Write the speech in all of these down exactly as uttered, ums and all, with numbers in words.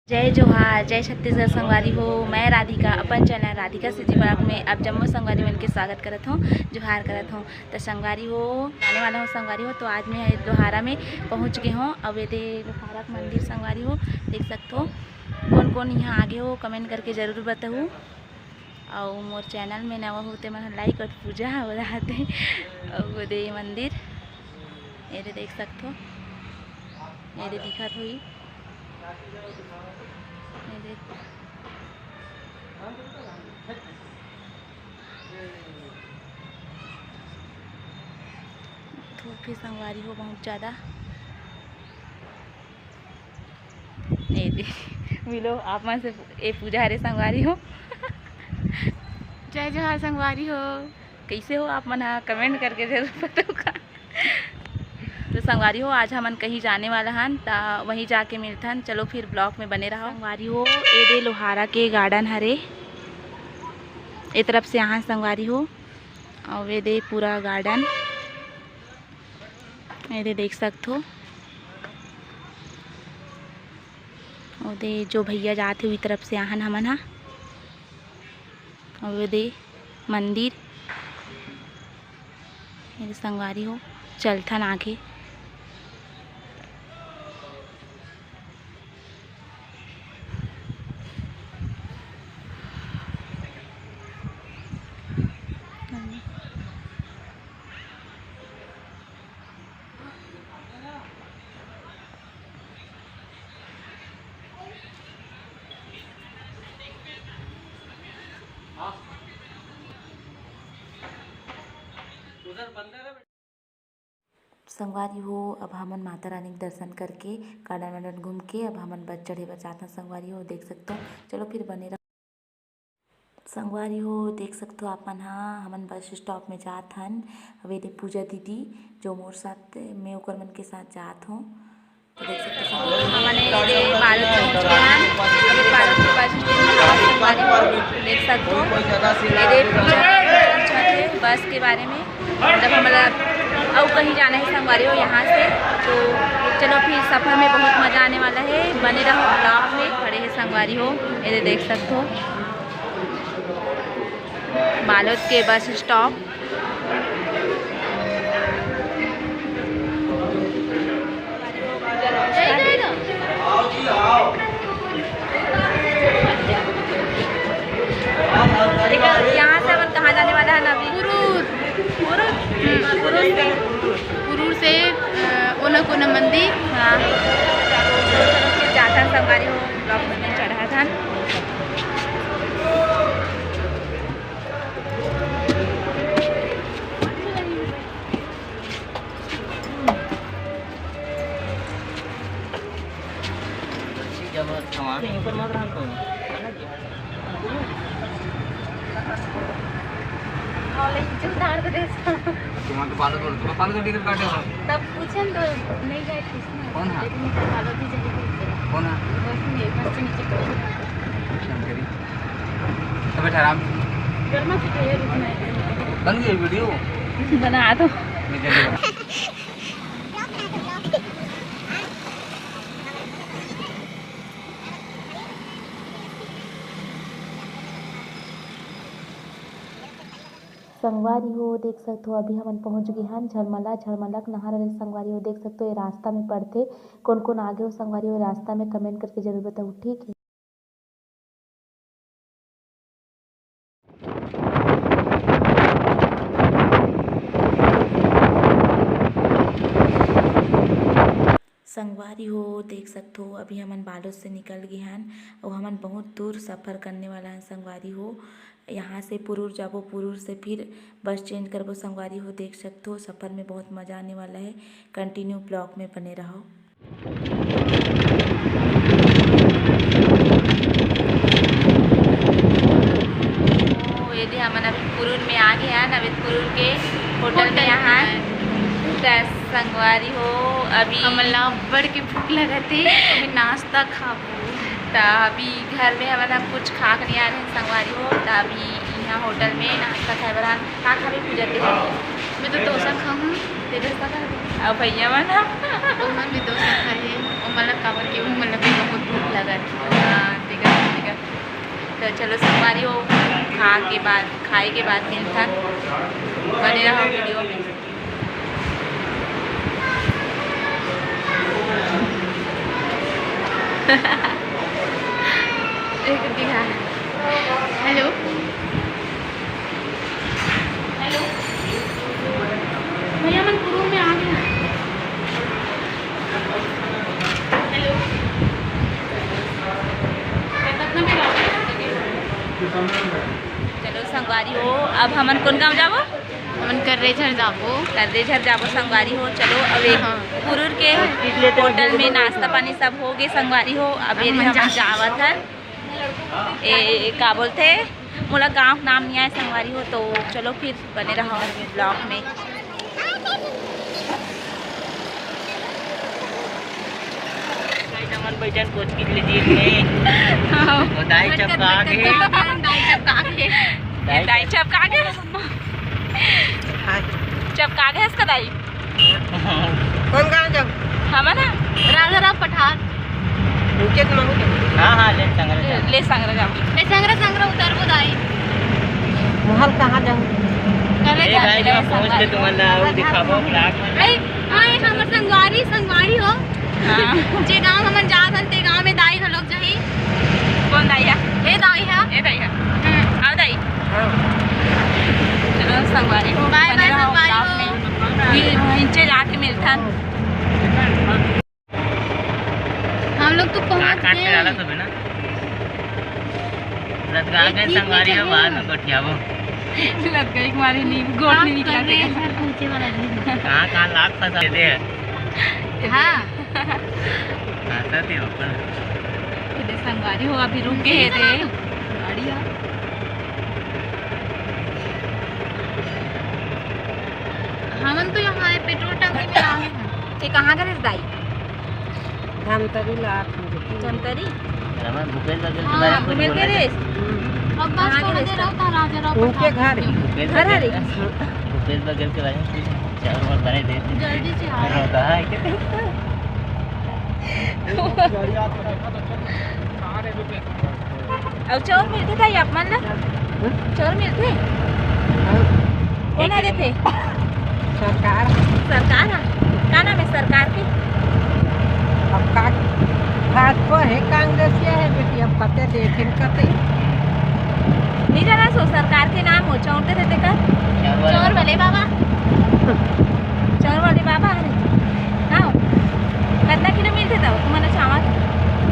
जय जोहार, जय छत्तीसगढ़ संगवारी हो। मैं राधिका अपन चैनल राधिका सीजी ब्लॉग में आप जम्मो संगवारी मन के स्वागत करत हूँ, जोहार करत हूँ। तो संगवारी हो, आने वाला हूँ संगवारी हो, तो आज मैं लोहारा में पहुँच गए हूँ। अब ये दे लोहारा के मंदिर संगवारी हो, देख सकते हो। कौन कौन यहाँ आगे हो, कमेंट करके जरूर बताओ। अउ मोर चैनल में नवा हो ते मन लाइक अउ पूजा हो जाते। अउ वो दे मंदिर, ये दे देख सकते हो, ये दे दिखत होई, ये दे धूप भी संगवारी हो बहुत ज़्यादा। ये दे मिलो आप मन से, ये पूजा हरे संगवारी हो। जय जोहार संगवारी हो। कैसे हो आप मन हा? कमेंट करके जरूर बताओ का। तो संगवारी हो, आज हमन कहीं जाने वाला हन, त वहीं जाके मिलथन। चलो फिर ब्लॉग में बने रहो। संगवारी हो, ये दे लोहारा के गार्डन हरे, ए तरफ से यहाँ संगवारी हो, अउ ये दे पूरा गार्डन, ये दे देख सकथो। ओ दे जो भैया जात हे, उही तरफ से आहन हमन हा। अउ ये दे मंदिर, ये दे संगवारी हो, चलथन आगे। संगवारी हो, अब हमन माता रानी के दर्शन करके, गार्डन वार्डन घूम के, अब हमन बस चढ़े बर जाथन। संगवारी हो, देख सकथो, चलो फिर बने रहो। संगवारी हो, देख सकथो आप मन हा, हमन बस स्टॉप में जात हन। अब ये दे पूजा दीदी, जो मोर साथ, मैं ओकर मन के साथ जात हूँ। तो देख सकथो संगवारी हो, हमन ये दे बालोद पहुँच गए हन। अभी बालोद के बस स्टैंड में हवा संगवारी हो, देख सकथो। ये दे पूजा, पूछत हे बस के बारे में, मतलब हमला अउ कहीं जाना है संगवारी हो यहाँ से। तो चलो फिर सफर में बहुत मजा आने वाला है, बने रहो ब्लॉग में। खड़े हैं संगवारी हो, ये दे देख सकथो बालोद के बस स्टॉप। देखो, यहाँ से अपन कहाँ जाने वाला है ना अभी? पुरूर। पुरूर? हम्म, पुरूर से। पुरूर से, अ, ओना कोना मंदिर। हाँ। जाथन संगवारी हो, ब्लॉग में चढ़ाथन। तुम तो बालोद बोल, तुम बालोद टिकट काटे हो। तब पूछन तो नहीं गए थे इसमें। कौन है? लेकिन इधर बालोद ही चले गए थे। कौन है? बस में, बस से नीचे पहुंचे। शंकरी। तो बैठा आराम से। गर्मा से तो ये रुकना है। बन गई वीडियो? बना दो। मैं जल्दी बना। संगवारी हो, देख सकथो, अभी हमन पहुंच गे हन झलमला। झलमला के नहर हरे संगवारी हो, देख सकथो, ये रास्ता में पड़थे। कोन कोन आगे हो संगवारी हो रास्ता में, कमेंट करके जरूर बताओ, ठीक है। संगवारी हो, देख सकथो, अभी हमन बालोद से निकल गे हन अउ हमन बहुत दूर सफर करने वाला हन संगवारी हो। यहाँ से पुरूर जाबो, पुरूर से फिर बस चेंज करबो संगवारी हो। देख सकथो, सफर में बहुत मजा आने वाला है। कंटिन्यू ब्लॉग में बने रहो। ओ, ये दे हमन अभी पुरूर में आ गे हन, अभी पुरूर के होटल में होटल आए हन। में। त संगवारी हो, अभी हमन ला अब्बड़ के भूख लगत हे, अभी नाश्ता खाबो। त अभी घर में हमन ह कुछ खा के नहीं आए हन संगवारी हो, त अभी यहाँ होटल में नाश्ता खाए बर आन। का खाबे पूजा ते? मैं तो डोसा खाहूँ। ते डोसा खाबे? अउ भैया मन ह? ओमन भी डोसा खाए हे। ओमन ला काबर के ओमन ला भी बहुत भूख लगत हे। चलो संगवारी हो, खा के बाद, खाए के बाद मिलथन, बने रहो वीडियो में। एक दिखा। हेलो, हेलो भैया, मन कुरूर में आ गया। हेलो, चलो संगवारी हो, अब हमन कोन गांव जाबो? हमन कर्रेझर जाबो। कर्रेझर जाबो संगवारी हो। चलो, अब एक हाँ। कुरूर के होटल में नाश्ता पानी सब हो गे संगवारी हो। अब अब ये हमन हमन जा- जावत हन। ए, का बोलथे, मोला गांव नाम नहीं आए संगवारी हो, तो चलो फिर बने रहो ब्लॉग में। हमन बैठन कोच की ले जी में। हाँ। वो दाई चपका के। दाई चपका के। दाई दाई चपका के। हाँ। चपका के हस का दाई? कोन गांव जाबो? हमन ना? राजा राम पठार। उचित महू जाबो। हाँ, हाँ, ले संगरा जाबो। ले संगरा जाबो। ले संगरा, संगरा उतरबो दाई। महल कहाँ जाबो? करे ए, जा, गाड़ी ले में पहुँच के संगरा। तुमन ला अउ दिखाबो ब्लॉग में। ए, हाँ, ये हमर संगवारी, संगवारी हो। हाँ। जे गांव हमन जात हन, ते गांव में दाई घलोक जाही। कोन दाई हे? ए दाई हे। ए दाई हे। हम्म। आओ दाई। हाँ। चलो संगवारी हो, बाय बने बाय रहो संगवारी ब्लॉग हो। में। फिर नीचे जाके मिलथन। हम लोग तो पहुंच काट, काट के गए। डाला सब है ना। लदगा एक गए चीज संगवारी हो, नहीं बाद में गोठियाबो। लदगा एक मारे नहीं, गोठ आप नहीं निकला कर रहे थे। हैं सर, पहुंचे वाला नहीं। कहाँ, कहाँ लात फंसा दे। हाँ। हाँ, सर, ये ऊपर। ये संगवारी हो, अभी रुक गए थे। गाड़ी आ। हमन तो यहाँ आए, पेट्रोल टंकी में आ गए हैं। ते कहाँ गए दाई? धमतरी ला आत हन। धमतरी? रमन, भूपेश बघेल के हाँ, बारे में कुछ भूपेश बोलना बघेल। चाहते हैं? अब बस कहाँ थोड़ा गए देर था? रहता, राजा राव उनके प्रताप घर। के। भूपेश घर बघेल हरे? का, भूपेश बघेल के बारे में कुछ चार बार बने दे। जल्दी से आ। रोता है क्या? अउ चाउर मिलथे दाई आप मन ला? हम्म? चाउर मिलथे? हाँ। कोन ह देथे? सरकार। सरकार ह? का नाम हे सरकार के? अब का, भाजपा हे, कांग्रेसिया हे बेटी, अब कते देथे कते। नहीं जाना सो सरकार के नाम हो, चाउर देथे तेकर? चाउर वाले चाउर वाले बाबा। चाउर वाले बाबा हरे। हाँ। कतना किलो मिलथे तब तुमन ला चावल?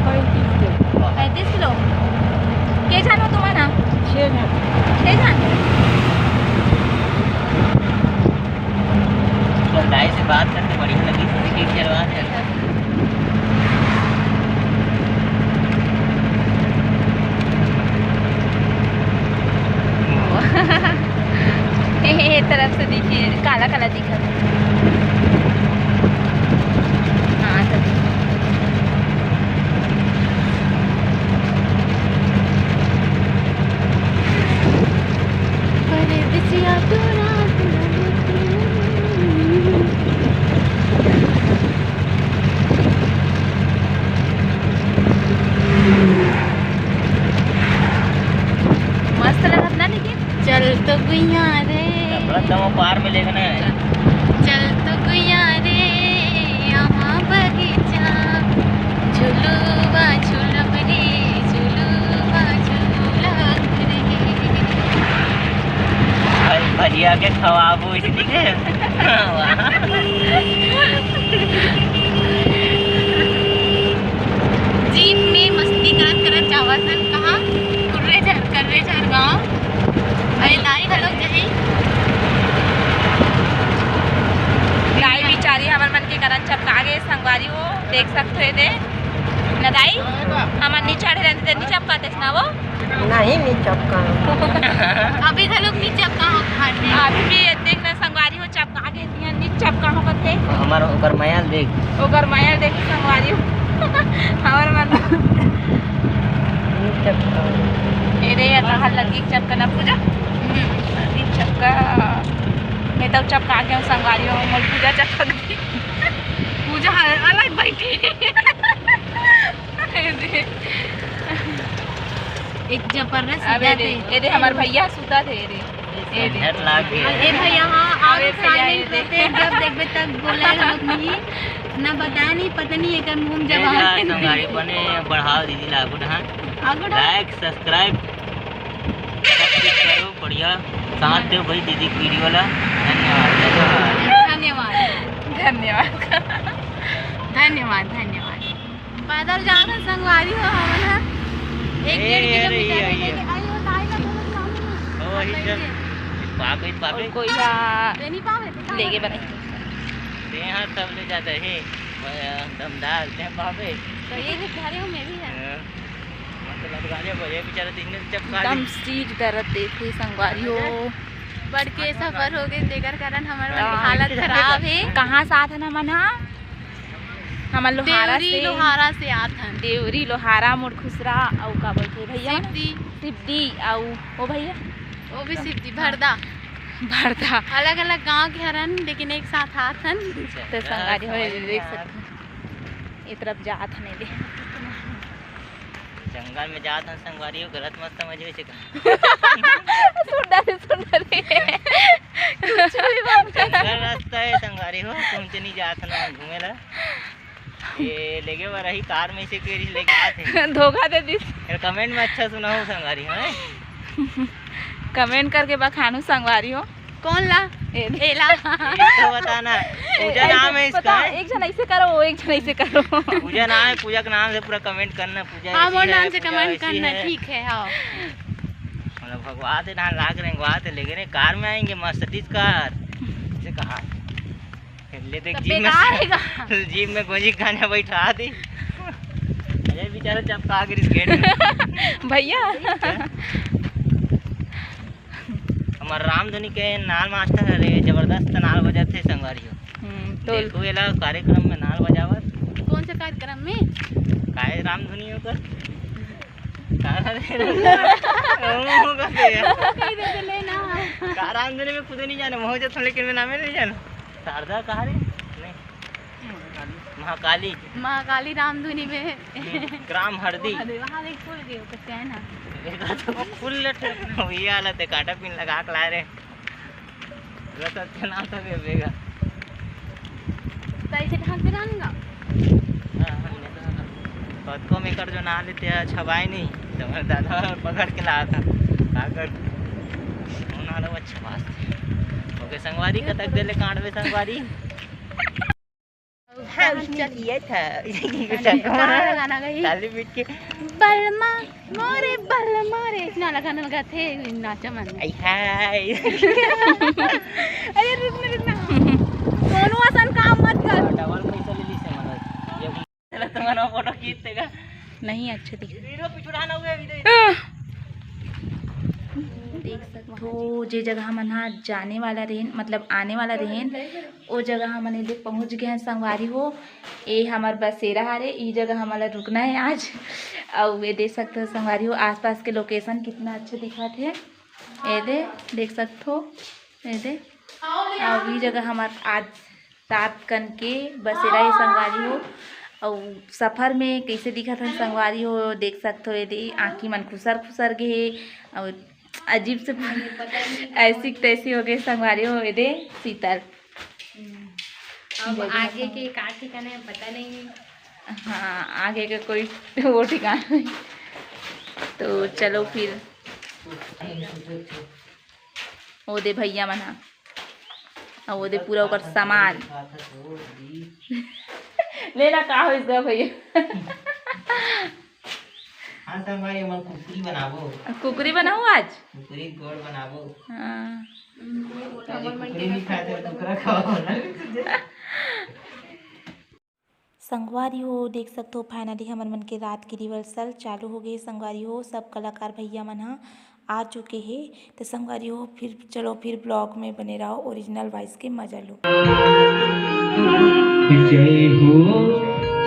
पैंतीस किलो। पैंतीस किलो। के झन हो तुमन ह? छह झन। छह झन? तो दाई से बात करके बढ़िया लगी, थोड़ी देर के बाद। ए तरफ से देखिए, काला काला दिखत हे। हाँ, तो परदेसिया तोरा मस्त लगत ना, लेकिन चल तो गुइया रे। कपड़ा तो वो पार में देखना है। चल तो गुइया रे, आमा बगीचा, झुलुआ झुलब रे, झुलुआ झुलब रे। भाई, भजिया के खवाबू इसलिए। जीप में मस्ती करत करत जावत हन। कहाँ? कुर्रेझर, कर्रेझर गाँव। अरे दाई घलोक जाही। दाई बिचारी हमर मन के करा चपका गे संगवारी हो, देख सकथो एदे। न दाई, हमन नी चढ़े रहते, नी चपकातेस ना वो। नहीं, नी चपका। अभी घलोक नी चपका हो खाने। अभी भी देख ना संगवारी हो, चपका के इतनी नी चपका हो कथे। हमार ओकर मया ल देख। ओकर मया ल देख संगवारी हो। हमर मन। नी चपका। ए रे, ये तहार लगी चपका ना पूजा। हम्म। नी चपका। मैं तो चपका के संगवारी हो, मोर पूजा चपका दे। पूजा अलग बैठी। ए रे। एक जपर रस अब ये दे, ये दे, हमर भैया सुता थे, ये दे। ये दे। झट लाग गया। ए भैया, हाँ, आप अबे भैया, ये साइलेंट दे। रहते हैं, जब देखबे तब बोले रहत नहीं, ना बताया नहीं, पता नहीं एकर मुंह में ए जवाब जा, नहीं। संगारी बने बढ़ाओ दीदी ला आगू ढान। आगू ढान। लाइक, सब्सक्राइब, सब कुछ करो, बढ़िया साथ दो भाई दीदी की वीडियो ला। धन्यवाद, धन्यवाद। धन्यवाद। धन्यवाद, धन्यवाद। पैदल जात हन संगवारी हो हमन ह। एक ए, डेढ़ ए, किलोमीटर ए, है, ए। लेकिन आई हो, ताई ना बोलत मालूम है। ओ, वही आप सब। लेंगे। पागल, पागल। और कोई हा तेनी पावे, तो लेगे पावे। बने। ते यहाँ सब ले जाता है, मैं दमदार, ते पावे। तो ये भी घरे हो, मैं भी है। हाँ। मतलब, गालियाँ बोले, बेचारा दिन में चपका एकदम ली। सीट दर्द देथे संगवारी हो। बड़ के सफर हो गए, तेकर कारण हमर मन के हाँ। हालत खराब है। कहाँ से आत हन हमन ह? हमन लोहारा देवरी से। लोहारा से आत हन। देवरी, लोहारा, मुड़खुसरा, अउ का बोलथे भैया? सिवदी। सिवदी, अउ ओ भैया? वो भी सिवदी, भरदा। भरदा। अलग-अलग गांव के हरन, लेकिन एक साथ आत हन। तो संगवारी हो, देख सकते हैं। ये तरफ जात हन, ये दे। जंगल में जात हन संगवारी हो, गलत मत समझियो इसे का। सुन डरे, सुन डरे। कुछ भी बात कर। जंगल रास्ता है संगवारी हो, तुम तो नहीं जात ना घूमे ला। ये लेगे बर रही कार में से के लेके आत है। धोखा दे दिस। यार कमेंट में अच्छा सुनाओ संगवारी हो, हैं? कमेंट करके बखानू संगवारी हो। कौन ला? ए, एला। ये तो बताना। पूजा ए, नाम है इसका, पता, हैं? एक जन ऐसे करो, एक जन ऐसे करो। पूजा नाम है, पूजा के नाम से पूरा कमेंट करना। पूजा हाँ, ऐसी मोर है, नाम से पूजा कमेंट वैसी करना, है। ठीक है, हाँ। मतलब भगवा दे ना लाग रहे, भगवा दे लेके रे, कार में आएंगे, मर्सिडीज कार। से कहा। ले देख, तो जीप में बेकार है का? जीप में गोजी खाने बैठा दी। अरे बेचारा चपका के इस गेट में। भैया। हमार रामधुनी के नाल मास्टर हरे, जबरदस्त नाल बजाथे संगवारी हो। हम्म, तो देखो एला कार्यक्रम में नाल बजावत। कौन से कार्यक्रम में? काय रामधुनी ओकर? का रे? ओ, का से? कह देते ले ना। का रामधुनी में खुद नहीं जाने, मोह जत लेकिन मैं नामे नहीं जानो। शारदा कहाँ रे? नहीं। महाकाली। महाकाली रामधुनी में। हम्म, ग्राम हरदी। अरे, वहाँ देख, खुल गए, ओकर चैन है। देखा तो वो खुल लेते। वही हालत है, काटा पिन लगा के लाए रे। रसत के नाम तो दे देगा। तो ऐसे ढाल पे डालूंगा। हाँ, हाँ, ले दो ना। कतको में कर जो ना लेते हैं, छबाई नहीं। तो मैं दादा पकड़ के लाया था। का कर? वो ना लो, अच्छा बात। ओके, संगवारी कतक दे ले कांड में संगवारी। हाँ, उसने किया था। कहाँ लगाना गई? काली मिट्टी। बलमा, मोरे बलमा रे, इतना लगाना लगा थे, नाचा मन। आई हाय। अरे रुक ना, रुक ना। कोनो असन काम मत कर। डबल पैसा ले ली से मतलब। ये तुम्हारा फोटो खींच देगा। नहीं, अच्छे दिख रहे। वीडियो पीछे उठाना हुआ, वीडियो। देख सकते हो, जे जगह हमन हा जाने वाला रहेन, मतलब आने वाला रहेन, ओ जगह हमन एदे पहुँच गए हैं संगवारी हो। ए हमर बसेरा हरे, ई जगह हमन ला रुकना है आज। अउ ये देख सकते हो संगवारी हो, आसपास के लोकेशन कितना अच्छा दिखत है। ये दे देख सकते हो, ये दे। अउ ई जगह हमर आज सात कन के बसेरा है संगवारी हो। अउ सफर में कैसे दिखत हन संगवारी हो, देख सकते हो, ये दे आँखी मन खुसर खुसर गे हे। अउ अजीब से ऐसी तैसी हो गई संगवारी हो, ये दे शीतल। अब आगे के का ठिकाना है, पता नहीं। हाँ, आगे का कोई वो ठिकाना नहीं। तो चलो फिर, वो दे भैया मन हा, अउ वो दे पूरा ओकर सामान। लेना का हो इसका भैया? हाँ संगवारी, हमन कुकरी बनाबो। कुकरी बनाओ आज? कुकरी गोड़ बनाबो। हाँ। अरे, कुकरी नहीं खाते, कुकरा खाओ ना। संगवारी हो, देख सकते हो, finally हमर मन के रात के rehearsal चालू हो गए। संगवारी हो, सब कलाकार भैया मन हा आ चुके हे। तो संगवारी हो, फिर चलो, फिर vlog में बने रहो, original voice के मजा लो। जय हो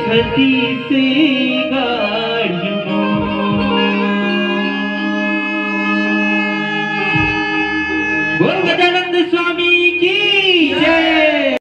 छत्तीसगढ़। बोल गजानंद स्वामी की जय।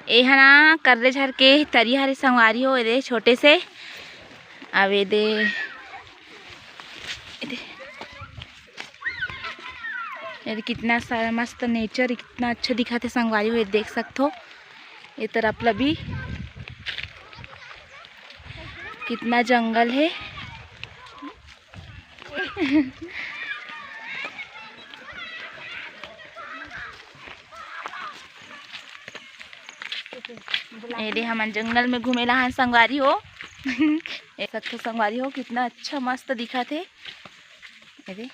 ए ह ना कर्रे झर के तरिया हरे संगवारी हो, एदे छोटे से। अब एदे, एदे, एदे कितना सारा मस्त nature, कितना अच्छा दिखत हे संगवारी हो, ये देख सकथो। ये तरफ ल भी कितना जंगल हे। एदे हमन जंगल में घूमे ला हन संगवारी हो। ए सकथो संगवारी हो, कितना अच्छा मस्त दिखत हे। एदे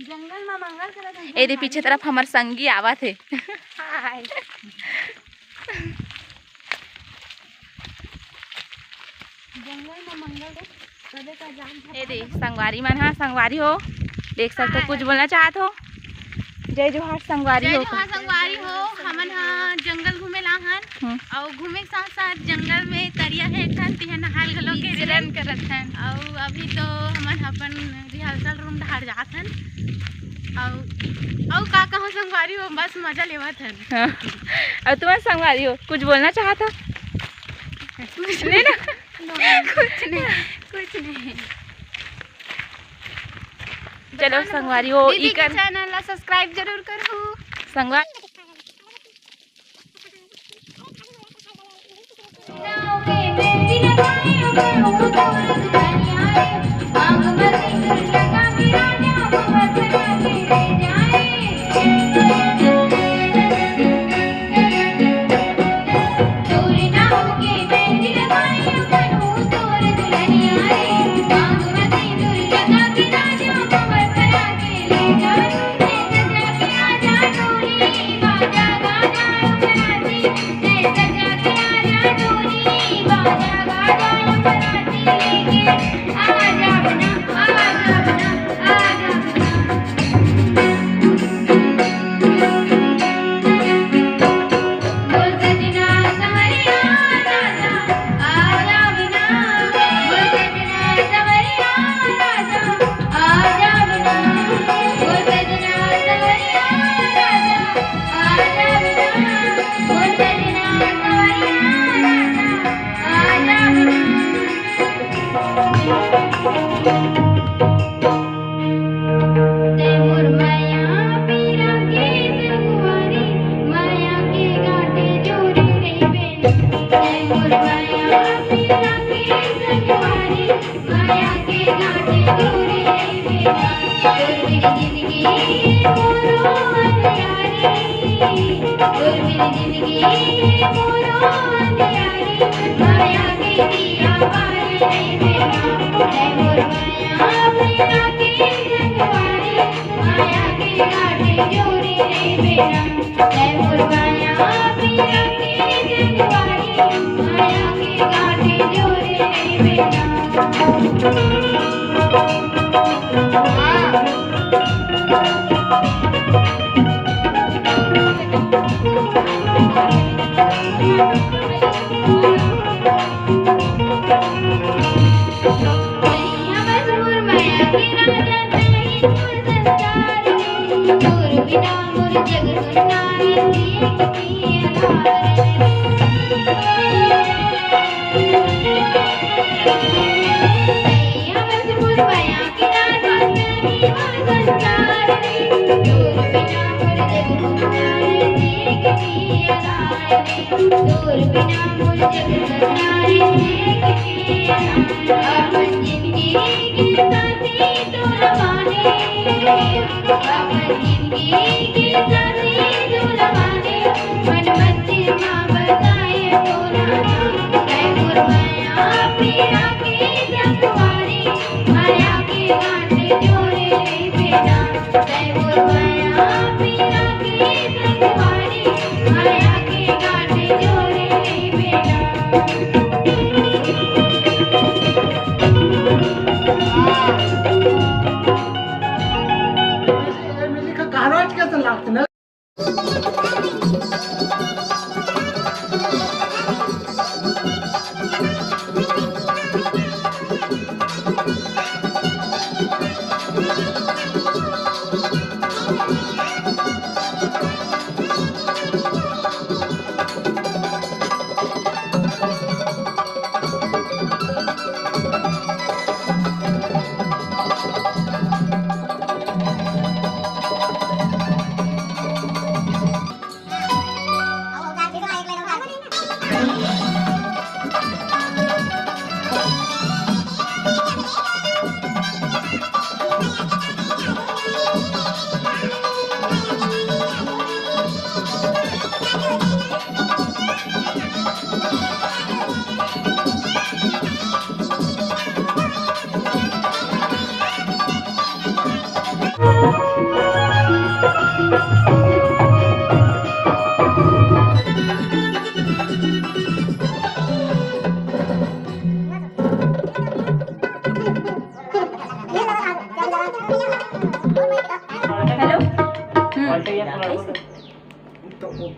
जंगल में मंगल करत हे। एदे पीछे तरफ हमर संगी आवत हे। हाय। जंगल में मंगल रे, कदे का जान था। एदे संगवारी मन हा, संगवारी हो, देख सकथो, हाय। कुछ बोलना चाहत हो? जय जोहार संगवारी जय हो। जोहार संगवारी हो, हमन हा जंगल घूमे ला हन। हम्म। अउ घूमे के साथ साथ जंगल में तरिया हे एक ठन, तिहा नहाल घलो के विचरण करत हन। अउ अभी तो हमन अपन rehearsal room डहार जात हन। अउ, अउ का कहूँ संगवारी हो, बस मजा लेवत हन। हाँ। अउ तुम्हारे संगवारी हो, कुछ बोलना चाहत हो? कुछ नहीं ना? कुछ नहीं, कुछ नहीं। चलो संगवारी हो, दीदी के इकर channel ला subscribe जरूर करहू। संगवारी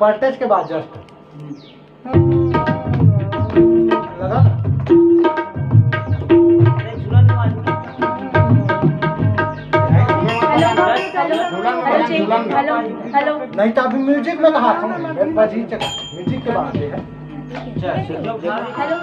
वोल्टेज के बाद जस्ट लगा ना। Hello, hello, hello, hello. नहीं तो अभी म्यूजिक में कहा था, म्यूजिक के बाद ये है। हेलो।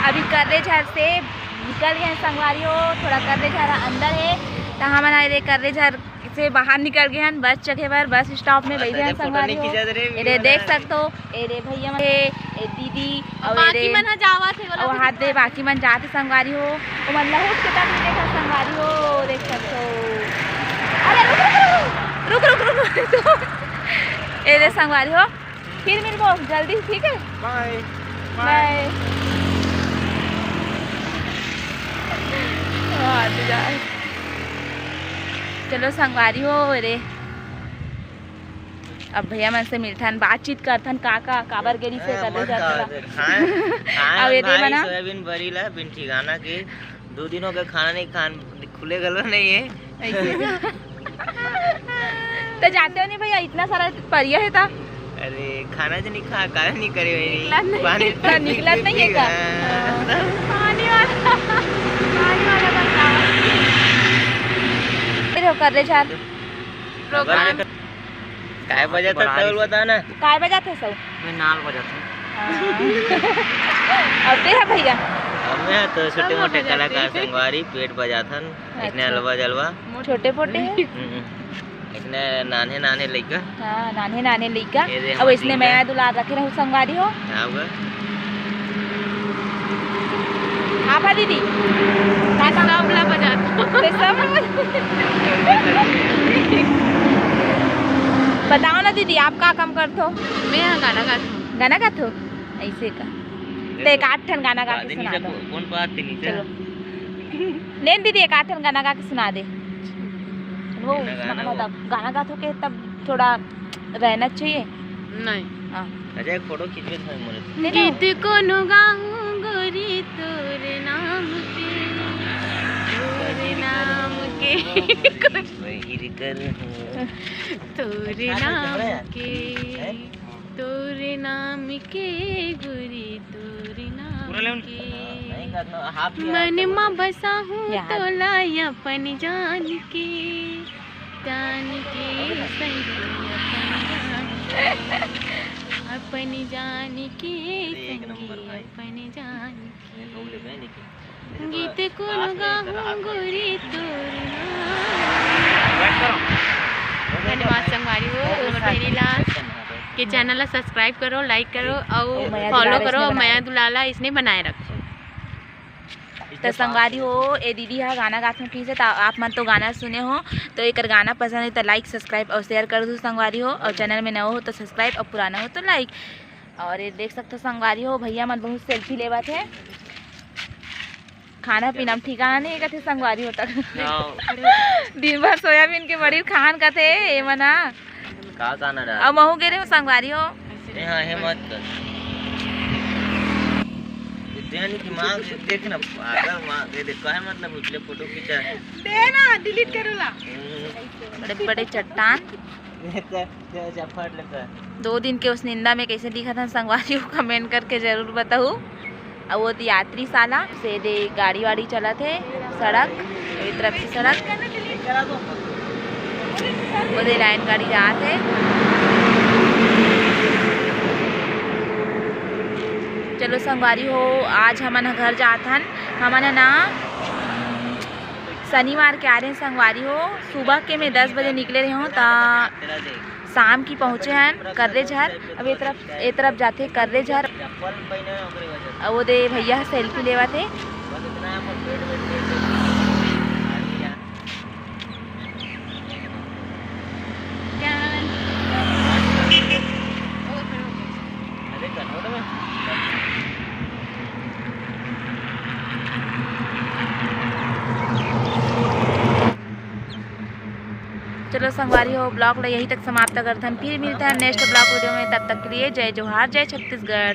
अभी कर्रेझर से निकल गए हैं संगवारी हो, थोड़ा कर्रेझर अंदर है, तो हमन आए रे कर्रेझर से बाहर निकल गए हैं बस चघे बर, बस स्टॉप में बैठे हैं संगवारी हो। एरे देख सकते हो, एरे भैया मन, ए दीदी और बाकी एरे मन ह जावत है, अउ वहाँ दे बाकी मन जात हे संगवारी हो। ओ मन ला उठ के तक नहीं देखा संगवारी हो, देख सकते हो। अरे रुक, रुक, रुक, रुक, रुक, रुक, रुक। एरे संगवारी हो, फिर मिलबो जल्दी, ठीक है? बाय। बाय। बाय। वाह, तो जा। चलो संगवारी हो रे, अब भैया मन से मिलथन, बातचीत करथन, का का काबर गेरी से अरे, कर मन जात का ला। खाए, खाए अब ये दे भाई बना। सोयाबीन बरी ला बिन ठिकाना के दो दिन हो गए, खाना नहीं खान, खुले गलो नहीं है। ऐसे। तो जाते हो नहीं भैया, इतना सारा परिया है था। अरे, खाना तो नहीं खा, काहे नहीं करे भाई? निकलत नहीं। पानी तो निकलत नहीं है का? हाँ। पानी वाला, पानी वाला बताओ। फिर हो कर ले चार। प्रोग्राम। काय बजात हस, बता ना। काय बजात हस? मैं नाल बजात हूँ। हाँ। अब दे है भैया। अब मैं तो छोटे मोटे कलाकार संगवारी पेट बजाथन, इसने अच्छा। अलवा जलवा। छोटे पोटे है? हम्म। इसने नान्हे नान्हे लइका। हाँ, नान्हे नान्हे लइका। ये दे अब हमार इसने दीदी। मया दुलार रखे रहू संगवारी हो। हाँ, वो। आप हा दीदी? का सब ला बजात। ते सब। बताओ ना दीदी, आप का काम करथो? मैं यहाँ गाना गात हूँ। गाना गाथो? ऐसे का? तो एक आध ठन गाना गा के सुना दो। कौन बात थी नीचे? चलो। नहीं दीदी, एक आध ठन गाना गा के सुना दे। वो गाना सुना, गाना मतलब, गाना गाथो के तब थोड़ा रहना चाहिए। नहीं। हाँ। अच्छा, एक फोटो खींचबे तो मोरे। नहीं, नहीं। गीत कोनो गाऊं गोरी तोरे नाम के, तोरे नाम के। वही कर। तोरे नाम के। तोरे नाम के गोरी, तोरे नाम के। मन मा बसाहूँ तोला अपन जान के, जान के सही अपन जान के, अपन जान के संगी अपन जान के। गीत कोनो गाहूँ गोरी तोर नाम। धन्यवाद संगवारी हो, मोर बहिनी ला के चैनल ला सब्सक्राइब करो, लाइक करो और फॉलो करो, मया दुलार ला इसने बनाए रखो। तो संगवारी हो, ए दीदी हा गाना गाथों कहिसे, तो आप मन तो गाना सुने हो, तो एकर गाना पसंद है तो लाइक, सब्सक्राइब और शेयर कर दो संगवारी हो, और चैनल में नवा हो तो सब्सक्राइब और पुराना हो तो लाइक। और ये देख सकते हो संगवारी हो, भैया मन बहुत सेल्फी लेवत है। खाना पीना में ठिकाना नहीं है कथे संगवारी हो तक। दिन भर सोयाबीन के बड़ी खान कथे ये मना। का गाना रहा? अब महू गे रहे हो संगवारी हो। ए हाँ, हे मत कर। इतने नहीं दिमाग देख ना, पागल माँ, ये देखो है मतलब उछले फोटो खींचा है। दे ना, डिलीट करो ला। हम्म। बड़े बड़े चट्टान। दो दिन के उस निंदा में कैसे दिखत हन संगवारी हो, कमेंट करके जरूर बताऊ। अउ वो यात्री साला से दे गाड़ी वाड़ी चलत हे, सड़क, ए तरफ से सड़क, वो दे लाइन गाड़ी जात हे। चलो संगवारी हो, आज हमन ह घर जात हन। हमन ह ना शनिवार के आ रहे हैं संगवारी हो। सुबह के मैं दस बजे निकले रहे हूँ, त शाम की पहुँचे हन कर्रेझर। अब ए तरफ, ए तरफ जाथे कर्रेझर। अब वो दे भैया सेल्फी लेवत हे। चलो संगवारी हो, ब्लॉग ला यही तक समाप्त करथन। फिर मिलथन नेक्स्ट ब्लॉग वीडियो में। तब तक के लिए जय जोहार, जय छत्तीसगढ़।